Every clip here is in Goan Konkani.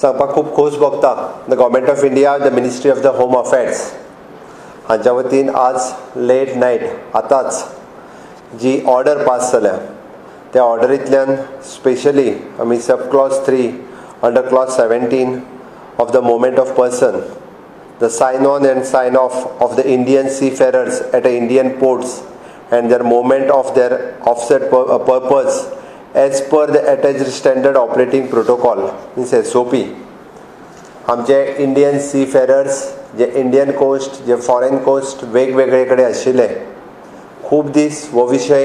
सांगपाक खूब खोस भोगता, the Government of India, the Ministry of the Home Affairs हांच्या वतीन आज लेट नायट आतांच जी ऑर्डर पास जाल्या, त्या ऑर्डरींतल्यान स्पेशली आमी sub clause 3 under clause 17 of the movement of person, the sign on and sign off of the Indian seafarers at a Indian ports and their movement of their offset purpose as per the attached standard operating protocol, means SOP. आमचे इंडियन सी फेरर्स जे इंडियन कोस्ट, जे फॉरेन कोस्ट वेगवेगळे कडेन आशिल्ले, खूब दीस हो विशय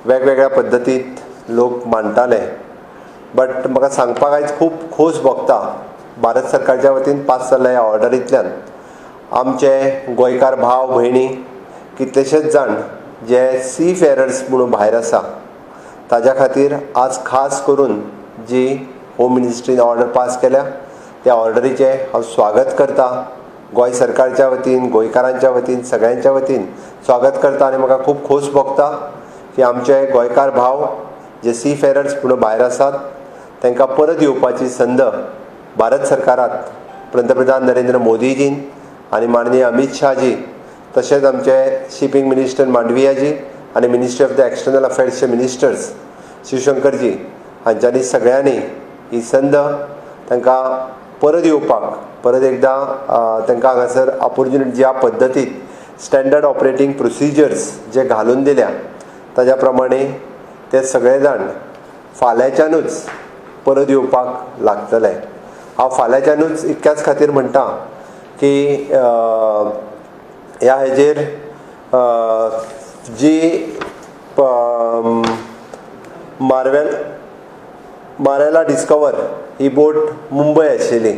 वेगवेगळ्या पद्दतीत लोक मांडटाले. बट म्हाका सांगपाक आयज खूब खोस भोगता, भारत सरकारच्या वतीन पास जाल्ल्या ह्या ऑर्डरींतल्यान आमचे गोंयकार भाव भयणी कितलेशेच जाण जे सी फेरर्स म्हणून भायर आसा, ताज्या खातीर आज खास करून जी होम मिनिस्ट्रीन ऑर्डर पास केल्या, त्या ऑर्डरीचें हांव स्वागत करता. गोंय सरकारच्या वतीन, गोंयकारांच्या वतीन, सगळ्यांच्या वतीन स्वागत करता आनी म्हाका खूब खोस भोगता की आमचे गोंयकार भाव जे सी फेरर्स म्हणून भायर आसात, तांकां परत येवपाची संद भारत सरकारात पंतप्रधान नरेंद्र मोदीजीन आनी माननीय अमीत शाहजी, तशेंच आमचे शिपींग मिनिस्टर मांडवियाजी आनी मिनिस्ट्री ऑफ the external अफेर्सचे मिनिस्टर्स शिवशंकरजी हांच्यांनी सगळ्यांनी ही संद तांकां परत येवपाक, परत एकदां तांकां हांगासर ऑपोर्च्युनिटी ज्या पद्दतीत स्टँडर्ड ऑपरेटींग प्रोसिजर्स जे घालून दिल्या, ताज्या प्रमाणे ते सगळे जाण फाल्यांच्यानूच परत येवपाक लागतले. हांव फाल्यांच्यानूच इतक्याच खातीर म्हणटा की ह्या हेजेर जी मारेला डिस्कवर ही बोट मुंबय आशिल्ली,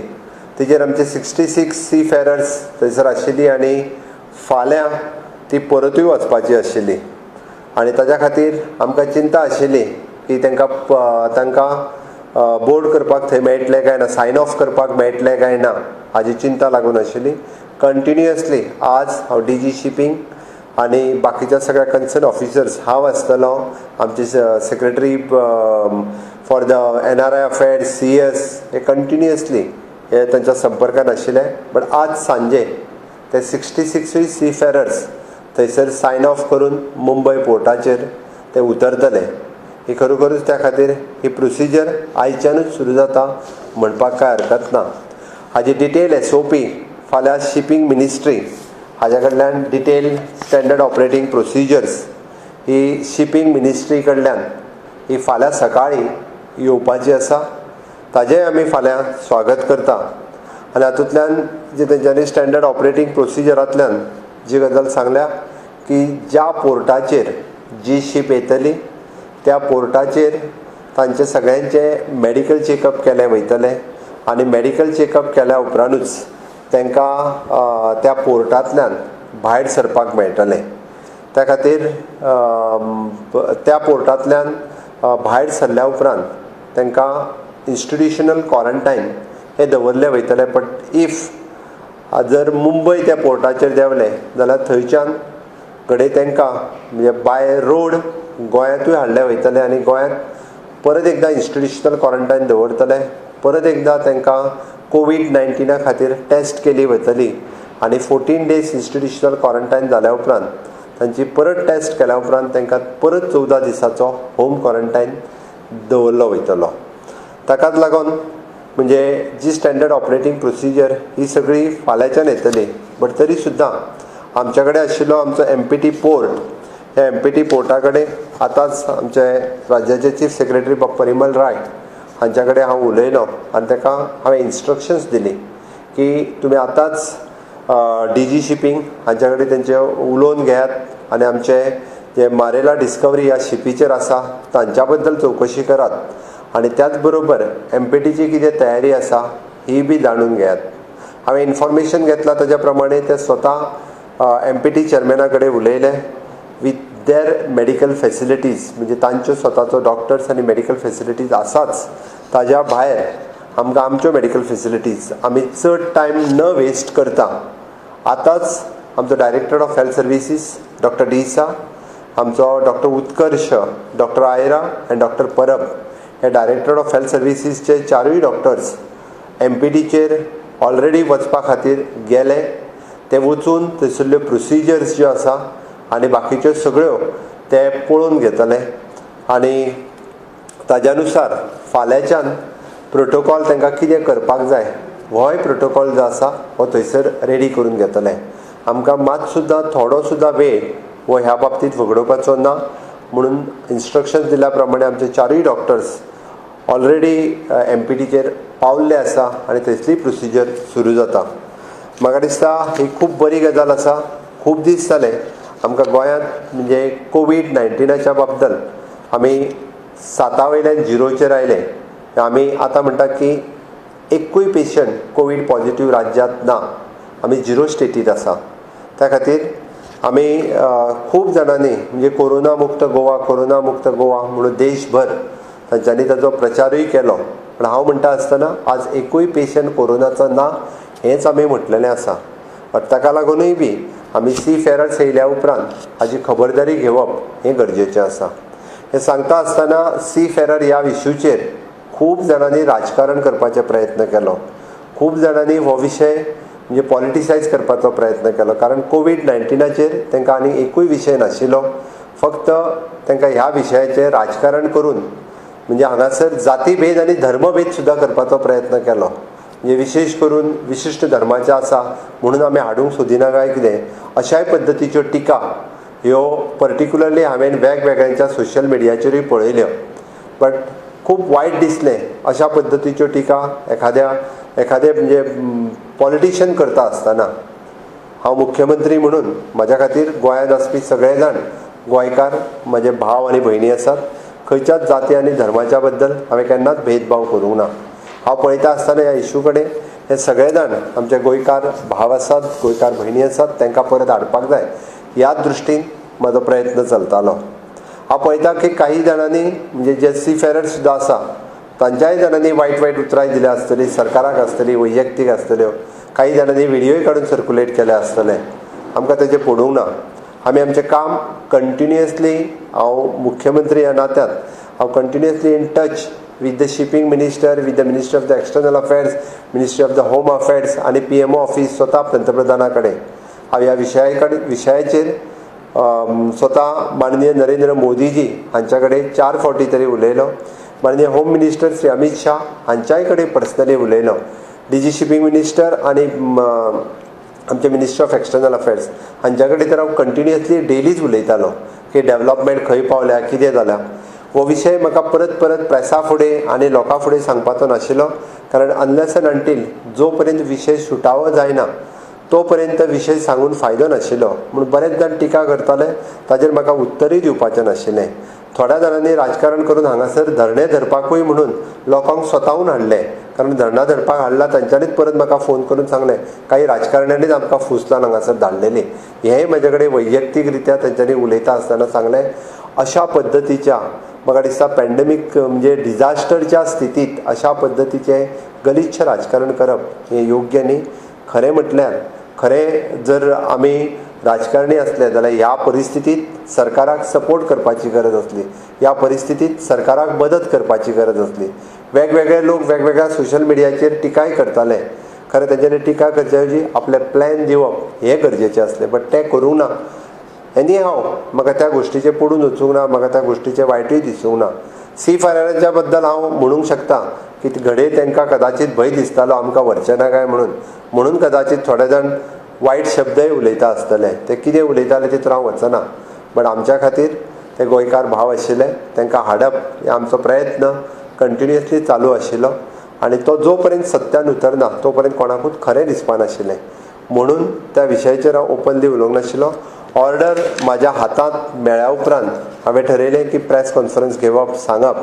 तेजेर आमचे 66 सी फेरर्स थंयसर आशिल्ली आनी फाल्यां ती परतूय वचपाची आशिल्ली आनी ताज्या खातीर आमकां चिंता आशिल्ली की तांकां बोर्ड करपाक थंय मेळटलें काय ना, सायन ऑफ करपाक मेळटलें काय ना, हाजी चिंता लागून आशिल्ली. कंटिन्युअसली आज हांव डीजी शिपींग आनी बाकीच्या सगळ्या कन्सर्न ऑफिसर्स, हांव आसतलो, आमचे Secretary for the NRI Affairs, CS हे कंटिन्युअसली हे तांच्या संपर्कात आशिल्ले. बट आज सांजे ते 66ूय सी फेरर्स थंयसर सायन ऑफ करून मुंबय पोर्टाचेर ते उतरतले. ही खरोखरूच त्या खातीर ही प्रोसिजर आयच्यानूच सुरू जाता म्हणपाक कांय हरकत ना. हाजी डिटेल एसओपी फाल्यां शिपींग मिनिस्ट्री हाज्या कडल्यान, डिटेल स्टँडर्ड ऑपरेटींग प्रोसिजर्स ही शिपींग मिनिस्ट्री कडल्यान ही फाल्यां सकाळीं येवपाची आसा. ताजेंय आमी फाल्यां स्वागत करता. आनी हातूंतल्यान जे तेंच्यांनी स्टँडर्ड ऑपरेटींग प्रोसिजरांतल्यान जी गजाल सांगल्या की ज्या पोर्टाचेर जी शीप येतली, त्या पोर्टाचेर तांचे सगळ्यांचे मेडिकल चेकअप केलें वयतलें आनी मेडिकल चेकअप केल्या उपरांतूच तांकां त्या पोर्टांतल्यान भायर सरपाक मेळटलें. त्या खातीर त्या पोर्टांतल्यान भायर सरल्या उपरांत तांकां इन्स्टिट्युशनल क्वॉरंटायन हें दवरलें वयतलें. बट if जर मुंबय त्या पोर्टाचेर देंवले जाल्यार थंयच्यान घडये तांकां म्हणजे बाय रोड गोंयांतूय हाडले वयतले आनी गोंयांत परत एकदां इन्स्टिट्युशनल क्वॉरंटायन दवरतले. परत एकदां तांकां कोवीड 19 खातीर टेस्ट केली वतली आनी 14 डेज इन्स्टिट्युशनल क्वॉरंटायन जाल्या उपरांत, तांची परत टेस्ट केल्या उपरांत तांकां परत 14 दिसाचो होम क्वॉरंटायन दवरलो वयतलो. ताकाच लागून म्हणजे जी स्टँडर्ड ऑपरेटींग प्रोसिजर ही सगळी फाल्यांच्यान येतली. बट तरी सुद्दां आमच्या कडेन आशिल्लो आमचो एमपीटी पोर्ट, ह्या एमपीटी पोर्टा कडेन आतांच आमचे राज्याचे चीफ सेक्रेटरी बाब परिमल राय हांच्या कडेन हांव उलयलो आनी ताका हांवें इन्स्ट्रक्शन्स दिली की तुमी आतांच डीजी शिपींग हांच्या कडेन तेंचे उलोवन घेयात आनी आमचे जे मारेला डिस्कवरी ह्या शिपीचेर आसा, तांच्या बद्दल चवकशी करात आनी त्याच बरोबर एमपीटीची कितें तयारी आसा, ही बी जाणून घेयात. हांवें इन्फॉर्मेशन घेतलां ताज्या प्रमाणे ते स्वता एमपीटी चेअरमॅना कडेन उलयले वीथ there medical facilities, म्हणजे तांच्यो स्वताचो डॉक्टर्स आनी मेडिकल फेसिलिटीज आसाच, ताज्या भायर आमकां आमच्यो मेडिकल फेसिलिटीज, आमी चड टायम न वेस्ट करता आतांच आमचो Director of Health Services Doctor D'Sa, आमचो डॉक्टर उत्कर्ष, डॉक्टर आयरा आनी डॉक्टर परब, हे डायरेक्टर ऑफ हेल्थ सर्विसीसचे चारूय डॉक्टर्स एमपीटीचेर ऑलरेडी वचपा खातीर गेले. ते वचून थंयसरल्यो प्रोसिजर्स ज्यो आसा आनी बाकीच्यो सगळ्यो ते पळोवन घेतले आनी ताज्या नुसार फाल्यांच्यान प्रोटोकॉल तांकां कितें करपाक जाय होय प्रोटोकॉल जो आसा हो थंयसर रेडी करून घेतले. आमकां मात सुद्दां थोडो सुद्दां वेळ हो ह्या बाबतींत वगडोवपाचो ना म्हणून इन्स्ट्रक्शन्स दिल्या प्रमाणे आमचे चारूय डॉक्टर्स ऑलरेडी एमपीटीचेर पावल्ले आसा आनी थंयसली प्रोसिजर सुरू जाता. म्हाका दिसता ही खूब बरी गजाल आसा. खूब दीस जाले आमकां गोंयांत म्हणजे कोवीड 19 बद्दल आमी 7 वयल्यान 0चेर आयले. आमी आतां म्हणटा की एकूय पेशंट कोवीड पॉझिटीव राज्यांत ना, आमी 0 स्टेटींत आसा. त्या खातीर आमी खूब जाणांनी म्हणजे कोरोना मुक्त गोवा, कोरोना मुक्त गोवा म्हणून देशभर तांच्यांनी ताजो प्रचारूय केलो. पूण हांव म्हणटा आसतना आज एकूय पेशंट कोरोनाचो ना हेंच आमी म्हटलेलें आसा. बट ताका लागूनय बी आमी सी फेरर्स येयल्या उपरांत हाजी खबरदारी घेवप हें गरजेचें आसा. हें सांगता आसतना सी फेरर ह्या इशूचेर खूब जाणांनी राजकारण करपाचो प्रयत्न केलो. खूब जाणांनी हो विशय म्हणजे पॉलिटिसायज करपाचो प्रयत्न केलो, कारण कोवीड 19चेर तांकां आनी एकूय विशय नाशिल्लो. फक्त तांकां ह्या विशयाचेर राजकारण करून म्हणजे हांगासर जातीभेद आनी धर्मभेद सुद्दां करपाचो प्रयत्न केलो. म्हणजे विशेश करून विशिश्ट धर्माचे आसा म्हणून आमी हाडूंक सोदिना काय कितें अशाय पद्दतीच्यो टिका ह्यो पर्टिक्युलरली हांवें वेगवेगळ्यांच्या सोशल मिडियाचेरूय पळयल्यो. बट खूब वायट दिसलें अशा पद्दतीच्यो टिका एखादे म्हणजे पॉलिटिशियन करता आसतना. हांव मुख्यमंत्री म्हणून म्हाज्या खातीर गोंयांत आसपी सगळे जाण गोंयकार म्हजे भाव आनी भयणी आसात. खंयच्याच जाती आनी धर्माच्या बद्दल हांवें केन्नाच भेदभाव करूंक ना. हांव पळयता आसतना ह्या इशू कडेन हे सगळे जाण आमचे गोंयकार भाव आसात, गोंयकार भयणी आसात, तांकां परत हाडपाक जाय ह्या दृश्टीन म्हाजो प्रयत्न चलतालो. हांव पळयता की काही जाणांनी म्हणजे जे सी फेरर सुद्दां आसा तांच्याय जाणांनी वायट वायट उतरांय दिल्या आसतलीं, सरकाराक आसतली, वैयक्तीक आसतल्यो. काही जाणांनी व्हिडियोय काडून सर्कुलेट केले आसतले. आमकां तेजें पडूंक ना. आमी आमचें काम कंटिन्युअसली, हांव मुख्यमंत्री ह्या नात्यान हांव continuously in touch with the shipping minister, with the minister of the external affairs, ministry of the home affairs आनी PMO office, स्वता पंतप्रधाना कडेन हांव ह्या विशयाचेर स्वता माननीय नरेंद्र मोदीजी हांच्या कडेन 4 फावटी तरी उलयलो. माननीय होम मिनिस्टर श्री अमीत शाह हांच्याय कडेन पर्सनली उलयलो. डीजी शिपींग मिनिस्टर आनी आमचे मिनिस्टर ऑफ एक्सटर्नल अफेर्स हांच्या कडेन तर हांव कंटिन्युअसली डेलीच उलयतालो की डेवलपमेंट खंय पावल्या, कितें जाल्या. हो विशय म्हाका परत परत प्रेसा फुडें आनी लोकां फुडें सांगपाचो नाशिल्लो, कारण अनलेस एंड अंटील जो पर्यंत विशय सुटावो जायना तो पर्यंत विशय सांगून फायदो नाशिल्लो. म्हूण बरेच जाण टिका करताले ताजेर म्हाका उत्तरूय दिवपाचें नाशिल्लें. थोड्या जाणांनी राजकारण करून हांगासर धरणे धरपाकूय म्हणून लोकांक स्वताहून हाडले, कारण धरणां धरपाक हाडला तांच्यांनीच परत म्हाका फोन करून सांगलें काही राजकारण्यांनीच आमकां फुसलान हांगासर धाडलेली. हेंय म्हजे कडेन वैयक्तीक रित्या तांच्यांनी उलयता आसतना सांगलें. अशा पद्दतीच्या म्हाका दिसता पॅन्डेमीक म्हणजे डिजास्टरच्या स्थितींत अशा पद्दतीचें गलिच्छ राजकारण करप हें योग्य न्ही. खरें म्हटल्यार खरें जर आमी राजकारणी आसले जाल्यार ह्या परिस्थितींत सरकाराक सपोर्ट करपाची गरज आसली, ह्या परिस्थितींत सरकाराक मदत करपाची गरज आसली. वेगवेगळे लोक वेगवेगळ्या सोशल मिडियाचेर टिकाय करताले, खरें तेंच्यांनी टिका करचे ऐवजी आपले प्लॅन दिवप हें गरजेचें आसलें, बट तें करूंक ना. एनी हाव म्हाका त्या गोश्टीचें पडून वचूंक ना, म्हाका त्या गोश्टीचें वायटूय दिसूंक ना. सी फायराच्या बद्दल हांव म्हणूंक शकता की घडये तांकां कदाचीत भंय दिसतालो आमकां व्हरचें ना काय म्हणून, म्हणून कदाचीत थोडे जाण वायट शब्दय उलयता आसतले. ते कितें उलयताले तितून हांव वचना, बट आमच्या खातीर ते गोंयकार भाव आशिल्ले, तांकां हाडप हे आमचो प्रयत्न कंटिन्युअसली चालू आशिल्लो आनी तो जो पर्यंत सत्यान उतरना तो पर्यंत कोणाकूच खरें दिसपा नाशिल्लें, म्हणून त्या विशयाचेर हांव ओपनली उलोवंक नाशिल्लो. ऑर्डर म्हाज्या हातांत मेळ्ळ्या उपरांत हांवें ठरयलें की प्रेस कॉन्फरन्स घेवप, सांगप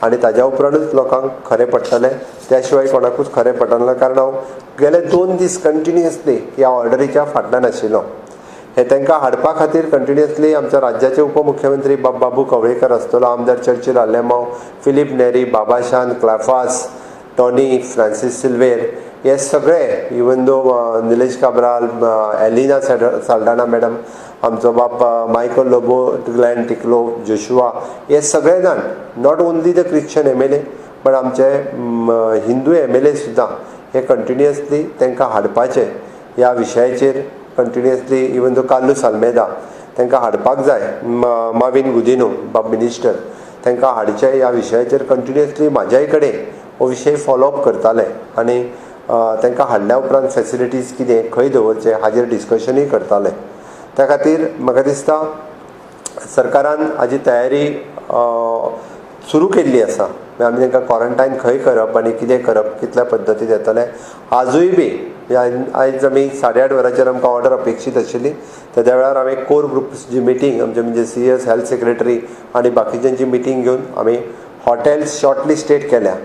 आनी ताज्या उपरांतूच लोकांक खरें पडटलें, त्या शिवाय कोणाकूच खरें पडना. कारण हांव गेले 2 दीस कंटिन्युअसली ह्या ऑर्डरीच्या फाटल्यान आशिल्लो. हे तांकां हाडपा खातीर कंटिन्युअसली आमच्या राज्याचे उपमुख्यमंत्री बाबू कवळेकर आसतलो, आमदार चर्चिल आलेमांव, फिलीप नेरी, बाबाशान, क्लाफास, टॉनी, फ्रांसीस सिल्वेर हे सगळे, even though Nilesh Cabral, Elina Saldanha madam, आमचो बाप मायकल लोबो, ग्लॅन टिकलो, जोशुआ, हे सगळे जाण not only the Christian MLA but आमचे हिंदू एम एल ए सुद्दां हे कंटिन्युअसली तांकां हाडपाचे ह्या विशयाचेर continuously, even though Carlos Almeida तांकां हाडपाक जाय, माविन गुदिन्हो बाब मिनिस्टर तांकां हाडचे ह्या विशयाचेर कंटिन्युअसली म्हाज्याय कडेन हो विशय फॉलोअप करताले आनी तांकां हाडल्या उपरांत फेसिलिटीज कितें, खंय दवरचें हाजेर डिस्कशनूय करताले. त्या खातीर म्हाका दिसता सरकारान हाजी तयारी सुरू केल्ली आसा. आमी तांकां क्वॉरंटायन खंय करप आनी कितें करप, कितल्या पद्दतीन येतलें, आजूय बी आयज आमी 8:30 वरांचेर आमकां ऑर्डर अपेक्षीत आशिल्ली. तेद्या वेळार हांवें कोर ग्रुपची मिटींग आमचे म्हणजे सी एस, हेल्थ सेक्रेटरी आनी बाकीच्यांची मिटींग घेवन आमी हॉटेल्स शॉर्ट लिस्टेड केल्या.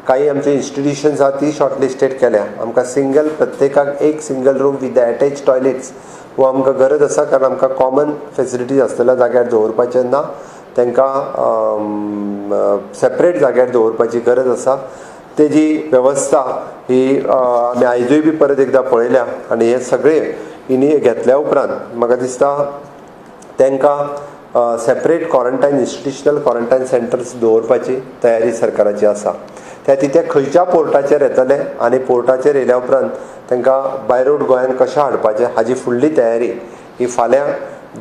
काही आमचे इन्स्टिट्युशन्स आहा ती शॉर्ट लिस्टेड केल्या. आमकां सिंगल, प्रत्येकाक एक single room with attach toilets हो आमकां गरज आसा, कारण आमकां कॉमन फेसिलिटीज आसलेल्या जाग्यार दवरपाचें ना, तांकां सेपरेट जाग्यार दवरपाची गरज आसा. तेजी वेवस्था ही आमी आयजूय बी परत एकदां पळयल्या आनी हे सगळे इनी घेतल्या उपरांत म्हाका दिसता तांकां separate quarantine, institutional quarantine centres दवरपाची तयारी सरकाराची आसा. त्या ते खंयच्या पोर्टाचेर येतले आनी पोर्टाचेर येयल्या उपरांत तांकां बाय रोड गोंयान कशें हाडपाचें हाजी फुडली तयारी ही फाल्यां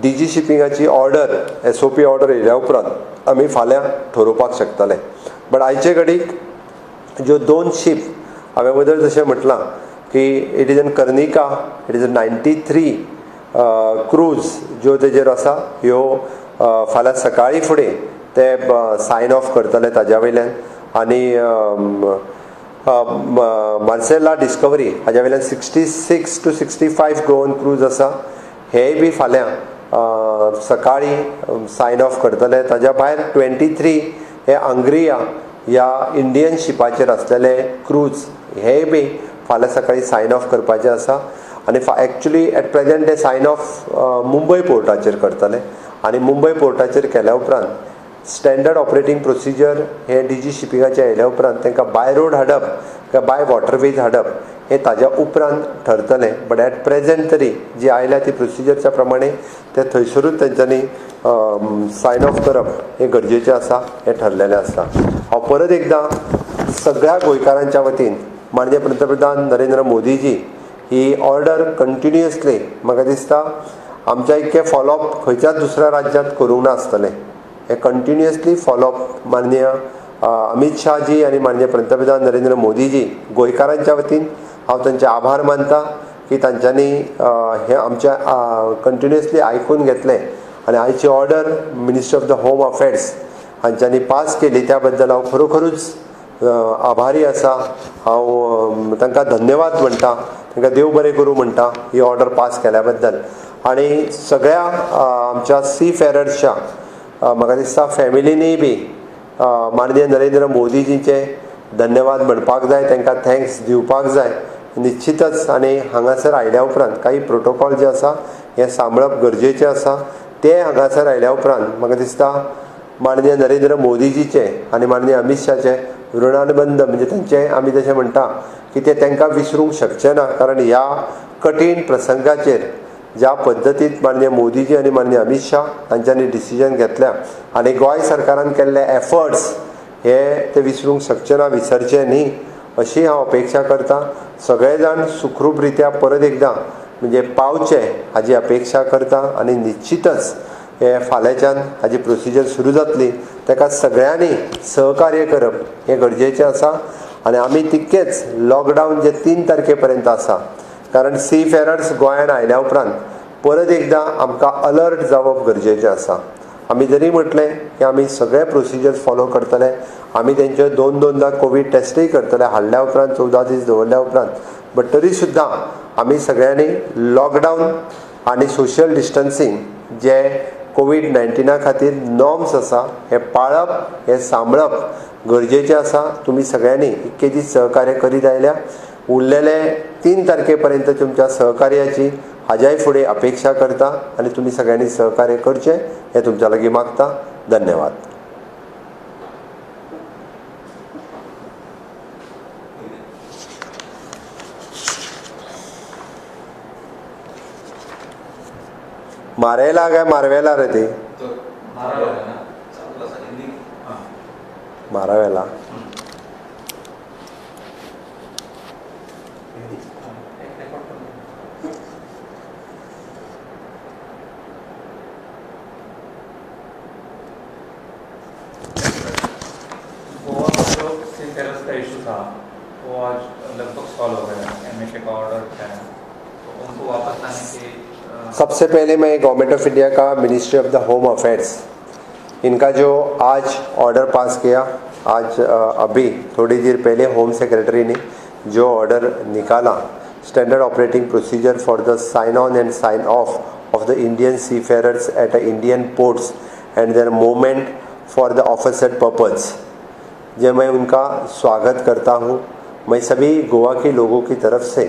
डी जी शिपिंगाची order, S O P order येयल्या उपरांत आमी फाल्यां ठरोवपाक शकतले. बट आयचे घडीक ज्यो दोन शीप हांवें वदळ जशें म्हटलां की it is an Karnika, it is a 93 crews ज्यो तेजेर आसा, ह्यो फाल्यां सकाळीं फुडें ते सायन ऑफ करतले ताज्या वयल्यान. आनी मार्सेला डिस्कवरी हाज्या वयल्यान 66 to 65 Goan crews आसा, हेय बी फाल्यां सकाळीं सायन ऑफ करतले. ताज्या भायर 23 हे आंग्रिया ह्या इंडियन शिपाचेर आसलेले क्रूज, हेय बी फाल्यां सकाळीं सायन ऑफ करपाचे आसा. आनी एक्चुली एट प्रेजेंट ते सायन ऑफ मुंबय पोर्टाचेर करतले आनी मुंबय पोर्टाचेर केल्या उपरांत स्टँडर्ड ऑपरेटींग प्रोसिजर हे डी जी शिपिंगाचे आयल्या उपरांत तांकां बाय रोड हाडप काय बाय वॉटरवेज हाडप हें ताज्या उपरांत ठरतलें. बट एट प्रेजेंट तरी जी आयल्या ती प्रोसिजरच्या प्रमाणे ते थंयसरूच तेंच्यांनी सायन ऑफ करप हें गरजेचें आसा हें ठरलेलें आसा. हांव परत एकदां सगळ्या गोंयकारांच्या वतीन माननीय पंतप्रधान नरेंद्र मोदीजी ही ऑर्डर कंटिन्युअसली, म्हाका दिसता आमच्या इतकें फॉलोअप खंयच्याच दुसऱ्या राज्यांत करूंक ना आसतलें, हें कंटिन्युअसली फॉलोअप माननीय अमीत शहाजी आनी माननीय पंतप्रधान नरेंद्र मोदीजी, गोंयकारांच्या वतीन हांव तांचे आभार मानता की तांच्यांनी हें आमच्या कंटिन्युअसली आयकून घेतलें आनी आयची order Minister of the Home Affairs हांच्यांनी पास केली. त्या बद्दल हांव खरोखरूच आभारी आसा. हांव तांकां धन्यवाद म्हणटा, तांकां देव बरें करूं म्हणटा ही ऑर्डर पास केल्या बद्दल. आनी सगळ्या आमच्या सी फेरर्सच्या म्हाका दिसता फॅमिलीनीय बी माननीय नरेंद्र मोदीजींचे धन्यवाद म्हणपाक जाय, तांकां thanks दिवपाक जाय निश्चितच. आनी हांगासर आयल्या उपरांत काही प्रोटोकॉल जे आसा हें सांबाळप गरजेचें आसा. ते हांगासर आयल्या उपरांत म्हाका दिसता माननीय नरेंद्र मोदीजीचे आनी माननीय अमीत शहाचे ऋणानुबंध, म्हणजे तांचे आमी जशें म्हणटा की ते तांकां विसरूंक शकचे ना, कारण ह्या कठीण प्रसंगाचेर ज्या पद्दतीन माननीय मोदीजी आनी माननीय अमीत शाह हांच्यांनी डिसिजन घेतल्या आनी गोंय सरकारान केल्ले एफर्ट्स हे ते विसरूंक शकचे ना, विसरचे न्ही अशी हांव अपेक्षा करता. सगळे जाण सुखरूप रित्या परत एकदां म्हणजे पावचे हाजी अपेक्षा करता. आनी निश्चितच हे फाल्यांच्यान हाजी प्रोसिजर सुरू जातली, ताका सगळ्यांनी सहकार्य करप हें गरजेचें आसा. आनी आमी तितकेच लॉकडावन जे 3 तारखे पर्यंत आसा, कारण सी फेरर्स गोंयान आयल्या उपरांत परत एकदां आमकां अलर्ट जावप गरजेचें आसा. आमी जरी म्हटलें की आमी सगळे प्रोसिजर्स फॉलो करतले, आमी तेंच्यो दोन दोनदां कोवीड टेस्टूय करतले हाडल्या उपरांत, 14 दीस दवरल्या उपरांत, बट तरी सुद्दां आमी सगळ्यांनी लॉकडावन आनी सोशल डिस्टन्सींग जे कोवीड 19 खातीर नॉर्म्स आसा हे पाळप, हे सांबाळप गरजेचें आसा. तुमी सगळ्यांनी इतके दीस सहकार्य करीत आयल्या, उरलेले 3 तारखे पर्यंत तुमच्या सहकार्याची हाज्याय फुडें अपेक्षा करता आनी तुमी सगळ्यांनी सहकार्य करचें हें तुमच्या लागीं मागता. धन्यवाद. मारेला काय मारवेला रे ती? मारावेला ना, चालू आसा हिंदी. मारावेला. गोवा का जो सीफेरर्स का इशू था वो आज लगभग सॉल्व हो गया, एमएचए का ऑर्डर है तो उनको वापस लाने के। सबसे पहले मैं गवर्नमेंट ऑफ इंडिया का ministry of the home affairs इनका जो आज ऑर्डर पास किया, आज अभी थोड़ी देर पहले होम सेक्रेटरी ने जो ऑर्डर निकाला, standard operating procedure for the sign on and sign off of the Indian seafarers at Indian ports and their movement for the aforesaid purpose, जब मैं उनका स्वागत करता हूँ। मैं सभी गोवा के लोगों की तरफ से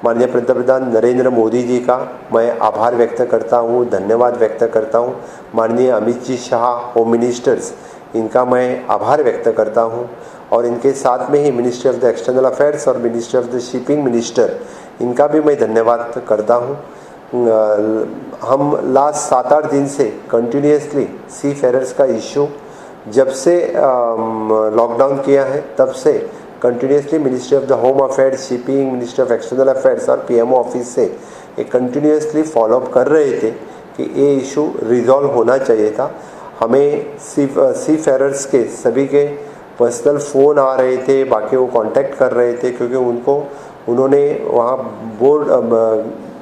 माननीय पंतप्रधान नरेंद्र मोदी जी का मैं आभार व्यक्त करता हूँ, धन्यवाद व्यक्त करता हूँ। माननीय अमित जी शाह होम मिनिस्टर्स, इनका मैं आभार व्यक्त करता हूँ। और इनके साथ में ही ministry of the external affairs Aur ministry of the shipping minister, इनका भी मैं धन्यवाद करता हूँ। हम लास्ट 7-8 दिन से कंटिन्यूसली सी फेरर्स का इशू जब से लॉकडाउन किया है तब से continuously ministry of the home affairs, shipping, ministry of external affairs और पीएमओ ऑफिस से ये कंटिन्यूसली फॉलोअप कर रहे थे कि ये इशू रिजॉल्व होना चाहिए था। हमें सी फेरर्स के सभी के पर्सनल फ़ोन आ रहे थे, बाकी वो कांटेक्ट कर रहे थे, क्योंकि उनको उन्होंने वहाँ बोर्ड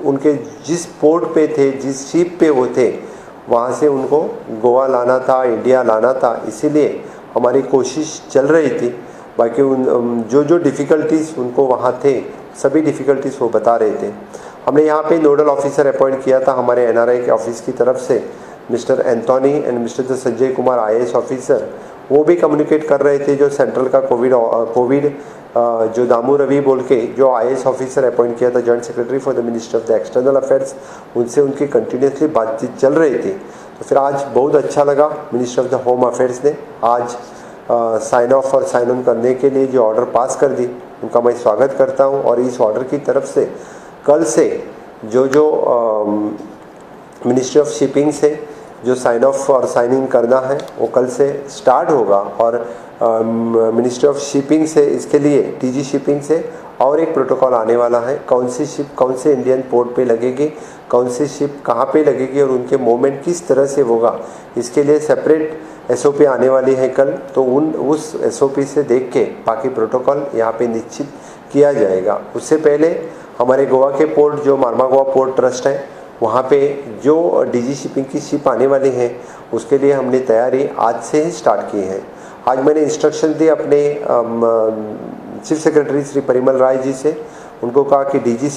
उनके जिस पोर्ट पे थे, जिस शिप पे वो थे, वहाँ से उनको गोवा लाना था, इंडिया लाना था, इसीलिए हमारी कोशिश चल रही थी। बाकी उन जो जो डिफ़िकल्टीज़ उनको वहाँ थे, सभी डिफ़िकल्टीज़ वो बता रहे थे। हमने यहाँ पे नोडल ऑफिसर अपॉइंट किया था हमारे एनआरआई के ऑफिस की तरफ से, mister Anthony and mister Sanjay Kumar IAS officer, वो भी कम्युनिकेट कर रहे थे। जो सेंट्रल का कोविड जो दामू रवि बोल के जो आईएएस ऑफिसर अपॉइंट किया था, joint secretary for the ministry of the external affairs, उनसे उनकी कंटिन्यूसली बातचीत चल रही थी। तो फिर आज बहुत अच्छा लगा, ministry of the home affairs ने आज साइन ऑफ और साइन ऑन करने के लिए जो ऑर्डर पास कर दी, उनका मैं स्वागत करता हूँ। और इस ऑर्डर की तरफ से कल से जो जो मिनिस्ट्री ऑफ शिपिंग से जो साइन ऑफ और साइन इन करना है वो कल से स्टार्ट होगा। और मिनिस्ट्री ऑफ शिपिंग से इसके लिए टीजी शिपिंग से और एक प्रोटोकॉल आने वाला है, कौन सी शिप कौन से इंडियन पोर्ट पे लगेगी, कौन सी शिप कहाँ पे लगेगी और उनके मूवमेंट किस तरह से होगा, इसके लिए सेपरेट एसओपी आने वाली है कल। तो उस एसओपी से देख के बाकी प्रोटोकॉल यहाँ पे निश्चित किया जाएगा। उससे पहले हमारे गोवा के पोर्ट जो मार्मा गोवा पोर्ट ट्रस्ट है, वहाँ पे जो डीजी शिपिंग की शिप आने वाली है उसके लिए हमने तैयारी आज से ही स्टार्ट की है। आज मैंने इंस्ट्रक्शन दी अपने चीफ सेक्रेटरी श्री परिमल राय जी से, उनको कहा कि डीजी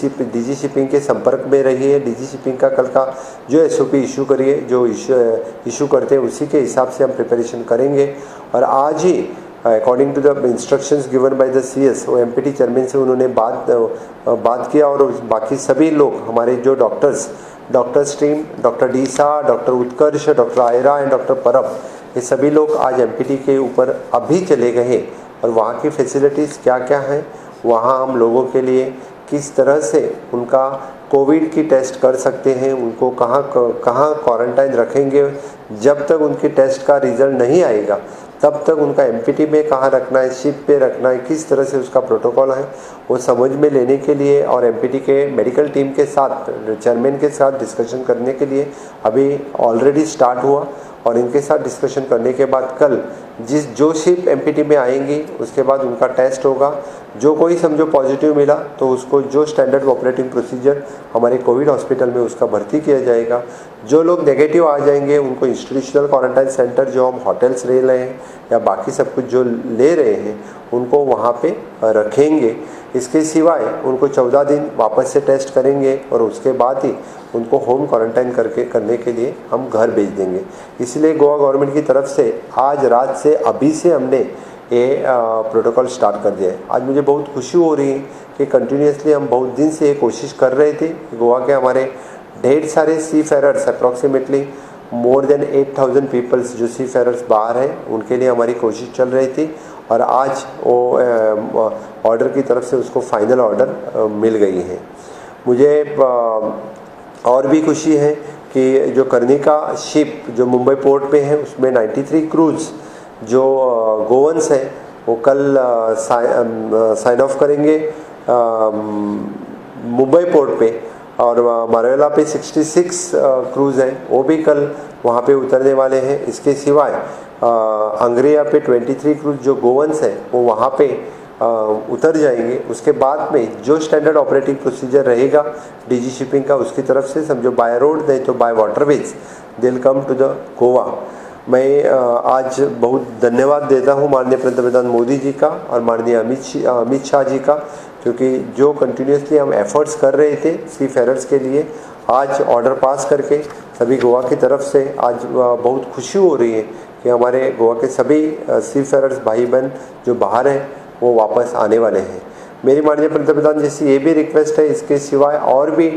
शिपिंग के संपर्क में रहिए, डीजी शिपिंग का कल का जो एसओपी इशू करिए, जो इशू करते हैं उसी के हिसाब से हम प्रिपरेशन करेंगे। और आज ही according to the instructions given by the CS, वो एमपीटी चेयरमैन से उन्होंने बात किया और बाकी सभी लोग हमारे जो doctors team, doctor D'Sa, doctor Utkarsh, doctor Aira and doctor Parab, ये सभी लोग आज एमपीटी के ऊपर अभी चले गए और वहाँ की फैसिलिटीज़ क्या क्या हैं, वहाँ हम लोगों के लिए किस तरह से उनका कोविड की टेस्ट कर सकते हैं, उनको कहाँ कहाँ क्वारंटाइन रखेंगे, जब तक उनके टेस्ट का रिज़ल्ट नहीं आएगा तब तक उनका एमपीटी में कहाँ रखना है, शिप पे रखना है, किस तरह से उसका प्रोटोकॉल है, वो समझ में लेने के लिए और एमपीटी के मेडिकल टीम के साथ, चेयरमैन के साथ डिस्कशन करने के लिए अभी ऑलरेडी स्टार्ट हुआ। और इनके साथ डिस्कशन करने के बाद कल जिस जो शिप एमपीटी में आएंगी उसके बाद उनका टेस्ट होगा, जो कोई समझो पॉजिटिव मिला तो उसको जो स्टैंडर्ड ऑपरेटिंग प्रोसीजर हमारे कोविड हॉस्पिटल में उसका भर्ती किया जाएगा। जो लोग नेगेटिव आ जाएंगे उनको इंस्टीट्यूशनल क्वारंटाइन सेंटर जो हम होटल्स ले रहे हैं या बाकी सब कुछ जो ले रहे हैं उनको वहाँ पे रखेंगे। इसके सिवाय उनको 14 दिन वापस से टेस्ट करेंगे और उसके बाद ही उनको होम क्वारंटाइन करके करने के लिए हम घर भेज देंगे। इसलिए गोवा गवर्नमेंट की तरफ से आज रात से अभी से हमने ये प्रोटोकॉल स्टार्ट कर दिया है। आज मुझे बहुत खुशी हो रही है कि कंटिन्यूसली हम बहुत दिन से ये कोशिश कर रहे थे कि गोवा के हमारे ढेर सारे seafarers, approximately more than 8000 peoples जो सी फेरर्स बाहर हैं, उनके लिए हमारी कोशिश चल रही थी और आज वो ऑर्डर की तरफ से उसको फाइनल ऑर्डर मिल गई है। मुझे और भी खुशी है कि जो कर्णिका शिप जो मुंबई पोर्ट पे है उसमें 93 क्रूज जो गोवंस हैं वो कल साइन ऑफ करेंगे। मुंबई पोर्ट पे, और मारेला पे 66 क्रूज़ हैं, वो भी कल वहाँ पे उतरने वाले हैं। इसके सिवाय अंग्रिया पे 23 क्रूज जो गोवंस हैं वो वहाँ पे उतर जाएंगे। उसके बाद में जो स्टैंडर्ड ऑपरेटिंग प्रोसीजर रहेगा डीजी शिपिंग का उसकी तरफ से, समझो बाय रोड नहीं तो by waterways they will come to the Goa. मैं आज बहुत धन्यवाद देता हूँ माननीय पंतप्रधान मोदी जी का और माननीय अमित शाह जी का, क्योंकि जो कंटिन्यूसली हम एफर्ट्स कर रहे थे सी फेरर्स के लिए, आज ऑर्डर पास करके सभी गोवा की तरफ से आज बहुत खुशी हो रही है कि हमारे गोवा के सभी सी फेरर्स भाई बहन जो बाहर हैं वो वापस आने वाले हैं। मेरी माननीय पंतप्रधान जी से ये भी रिक्वेस्ट है, इसके सिवाय और भी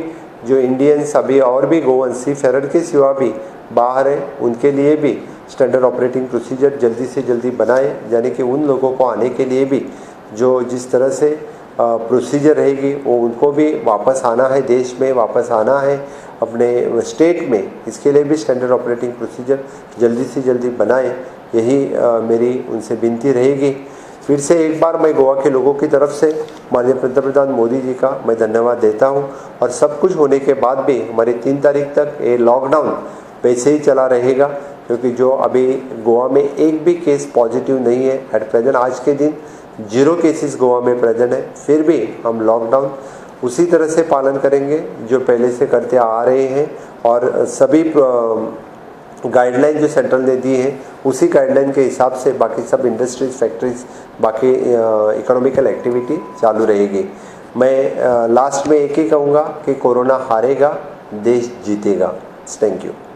जो इंडियंस अभी और भी गोवन सी फेरर के सिवा भी बाहर हैं, उनके लिए भी स्टैंडर्ड ऑपरेटिंग प्रोसीजर जल्दी से जल्दी बनाएं, यानी कि उन लोगों को आने के लिए भी जो जिस तरह से प्रोसीजर रहेगी वो उनको भी वापस आना है, देश में वापस आना है अपने स्टेट में, इसके लिए भी स्टैंडर्ड ऑपरेटिंग प्रोसीजर जल्दी से जल्दी बनाएं, यही मेरी उनसे विनती रहेगी। फिर से एक बार मैं गोवा के लोगों की तरफ से माननीय पंतप्रधान मोदी जी का मैं धन्यवाद देता हूं। और सब कुछ होने के बाद भी हमारे 3 तारीख तक ये लॉकडाउन वैसे ही चला रहेगा, क्योंकि जो अभी गोवा में एक भी केस पॉजिटिव नहीं है एट प्रेजेंट, आज के दिन 0 केसेस गोवा में प्रेजेंट है, फिर भी हम लॉकडाउन उसी तरह से पालन करेंगे जो पहले से करते आ रहे हैं, और सभी गाइडलाइन जो सेंट्रल ने दी है उसी गाइडलाइन के हिसाब से बाकी सब इंडस्ट्रीज, फैक्ट्रीज, बाकी इकोनॉमिकल एक्टिविटी चालू रहेगी। मैं लास्ट में एक ही कहूँगा कि कोरोना हारेगा, देश जीतेगा। Thank you.